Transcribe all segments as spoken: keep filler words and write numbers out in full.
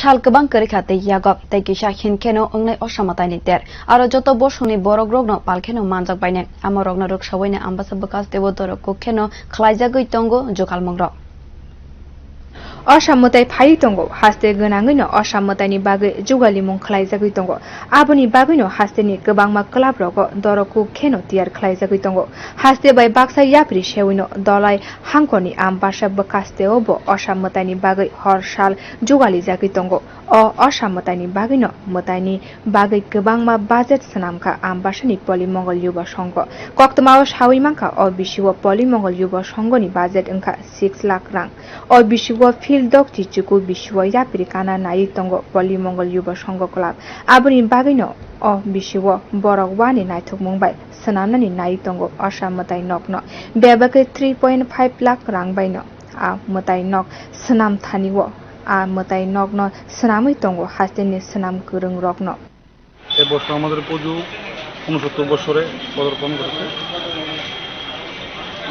Sal kwbang kwrwi kha tei yago, tei kisa hin kheno wngnai Osa mwtaini ter. Aro joto bosongni borok rokno pal kheno manjak bainai. Amo rokno rwksaui no Ambasa bwkha tei o dorok kuk kheno khlaijagwi tongo jugalmung rok. Osa mwtai phaiwi tongo, haste gwnangwi no Osa mwtaini bagwi jugalimung khlaijagwi tongo. Aboni bagwi no haste ni kwbangma club rogo dorok kuk kheno tiyar khlaijagwi tongo. Haste bai baksa yapri seui no Dolai hangkoni Ambasa bwkha tei o bo Osa mwtaini bagwi hor sal jugalijagwi tongo. O Osa mwtaini bagwino mwtaini bagwi kwbangma budget swnamkha Ambasani Polimongol Yuba Songho. Koktwmao saui mankha, o bisio Polimongol Yuba Songhoni budget wngkha six lakh rang. O bisio field dok chichuku bisio yapri kana naiwi tongo Polimongol Yuba Songho Club. Aboni bagwino o bisio borok wani naithokmung bai swnamnani naiwi tongo Osa mwtai nokno. Bebakhe three point five lakh rang baino a mwtai nok swnam thani o. A mwtai nokno swnamwi tongo hasteni swnam kwrwng rokno. এবছর আমাদের পুজো ঊনসত্তর বছরে পদার্পণ করেছে।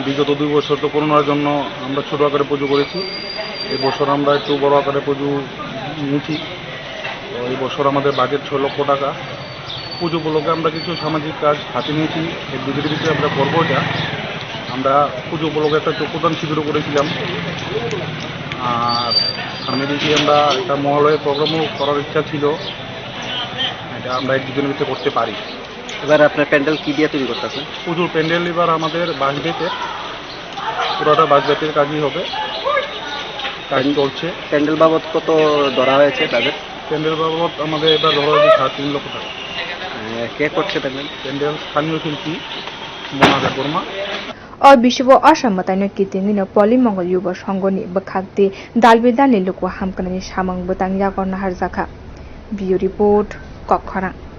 বিগত দুই বছর তো করোনার জন্য আমরা ছোট আকারে পুজো করেছি। এবছর আমরা একটু বড় আকারে পুজো নিয়েছি। তো এই বছর আমাদের বাজেট ছয় লক্ষ টাকা। পুজো উপলক্ষে আমরা কিছু সামাজিক কাজ হাতে নিয়েছি। এর ভিতরে ভিতরে আমরা করবো এটা। আমরা পুজো উপলক্ষে একটা চক্ষুদান শিবিরও করেছিলাম। আর সামনে দিকে আমরা একটা মহালয়ের প্রোগ্রামও করার ইচ্ছা ছিল। এটা আমরা এক দুদিনের ভিতরে করতে পারি। এবার আপনার প্যান্ডেল কি দিয়ে তৈরি করতেছেন? পুজোর প্যান্ডেল এবার আমাদের বাঁশ বেতের, পুরাটা বাঁশ বেতের কাজই হবে। কাজ প্যান- চলছে। প্যান্ডেল বাবদ কত ধরা হয়েছে বাজেট? প্যান্ডেল বাবদ আমাদের এবার ধরা হয়েছে সাড়ে তিন লক্ষ টাকা। আহ, কে করছে প্যান্ডেল? প্যান্ডেল স্থানীয় শিল্পী মোনা Debbarma. O bisio Osa mwtaino kitingwino Polimongol Yuba Songhoni bwkhak tei dalbidalni luku hamkwnani samung bwtang yago naharjakha. Bureau Report, Kokkhorang.